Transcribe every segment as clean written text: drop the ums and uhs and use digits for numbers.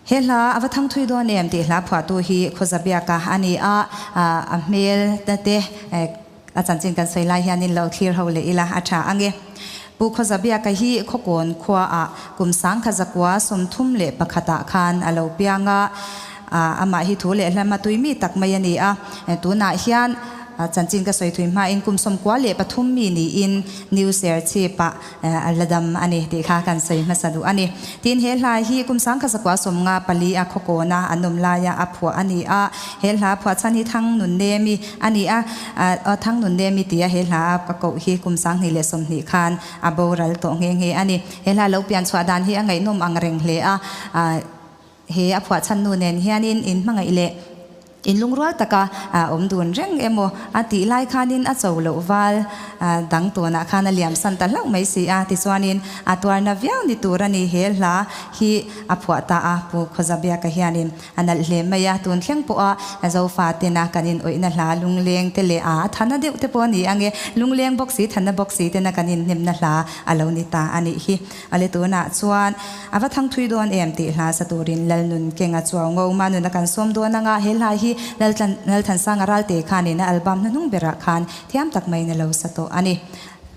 He hla a va thang thui dawn em tih hla phuahtu hi Khawzabiaka a ni a, a hmel te a chanchin kan sawi lai hianin lo thlir ho leh ila a tha ang e. Pu Khawzabiaka hi Khawkawn khuaah kum 1131 ah khan a lo piang a, amah hi thu leh hlama tui mi tak mai a ni a, tunah hian chanchin ka sawi thui hmain kum 93 mi niin New Serchhip-ah A la dam a ni tih kha kan sawi hmasa duh a ni. Tin, he hla hi kum 1954 a khawkawna an awm laia a phuah a ni a. He hla phuah chhan hi Thang Nunnemi a ni a. Thang Nunnemi tia he hla a ka koh hi kum 2020 khan a boral tawh nghe nghe a ni. He hla lo pian chhuah dan hi a ngaihnawm ang reng hle a. He a phuah chhan nu nen hianin in hmangaih leh in lungrual taka awm dun reng emaw a tih lai khanin a cho loh val dang tawnah khan a liam san ta hlauh mai si a. Tichuanin a tuarna viau ni tur a ni. He hla hi a phuah ta a, Pu Khawzabiaka hianin a nalh hle mai a. Tun thleng pawha Zofa tena kan inawihna hla lungleng te leh a thana deuh te pawh a ni ang e. Lungleng bawk si, thana bawk si tena kan inhnemna hla a lo ni ta a nih hi. A le tunah chuan a va thang thui dawn em tih hla sa turin Lalnun Kenga chuau ngo ma nuna kan sawm dawn anga he hla hi Lalthansanga Ralte khanin a album hnuhnung berah khan thiam tak maiin a lo sa tawh a ni.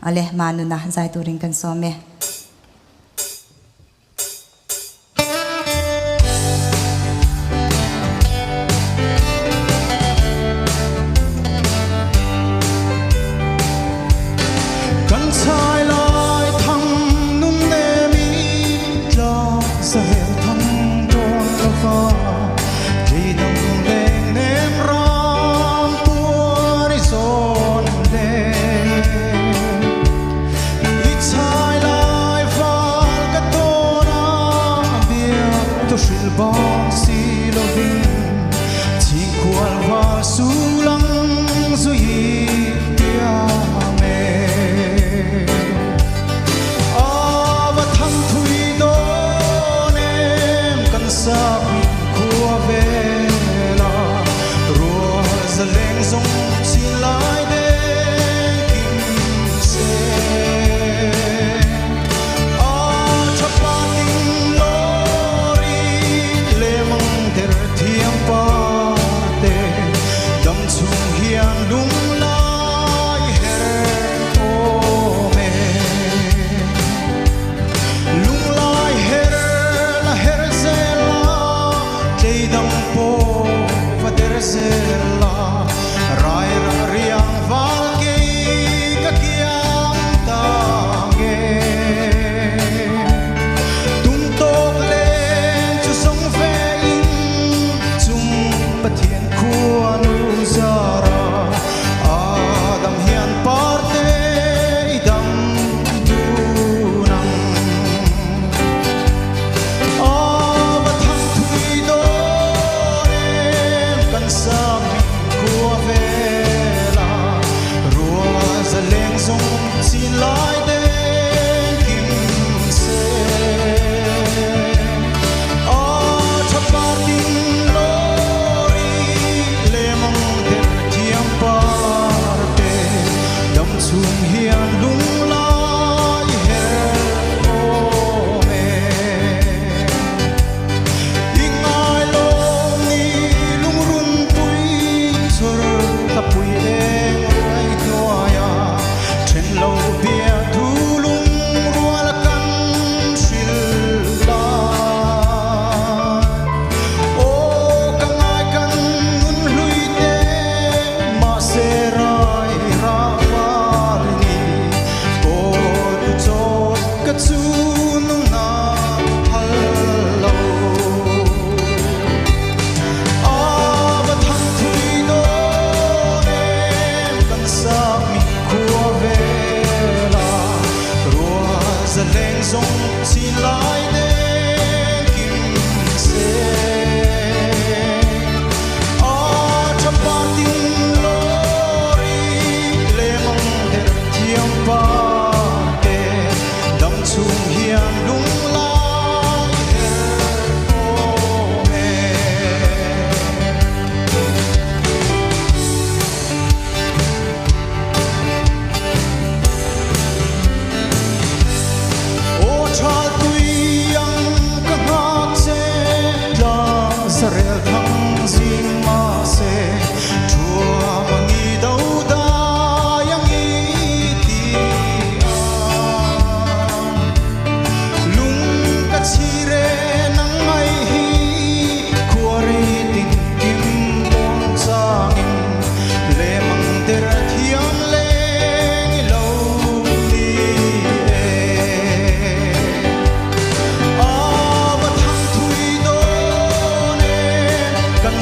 A le ma nuna zai turin kan sawm e. Kan chhai lai thang nun nem i tlak zahel thang tawn ka va Thei dang leng nem ram puar i zawn le I chhai lai val ka tawn a biak tu hrilh bang si lovin Chhingkhual val sulang zui tiang e. A va thang thui dawn em kan sak khua vela rual zaleng zawng chin lai deng kim se. A tha pa ting lawri lemang der thiam.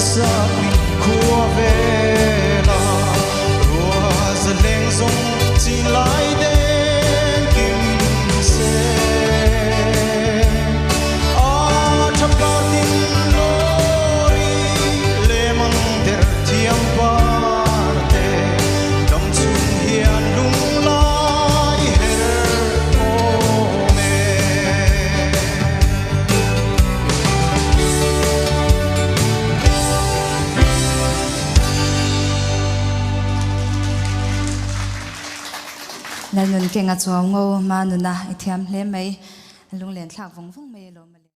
sak ni khua vela rua za leng zawng chin lai den kim se a tha partin lori lemang der thiam parte dam chung hian lunglai her awm e. Lalnun kenga chuau ngo ma nuna i thiam hle mai lunglen thlak vawng vawng mai alawm.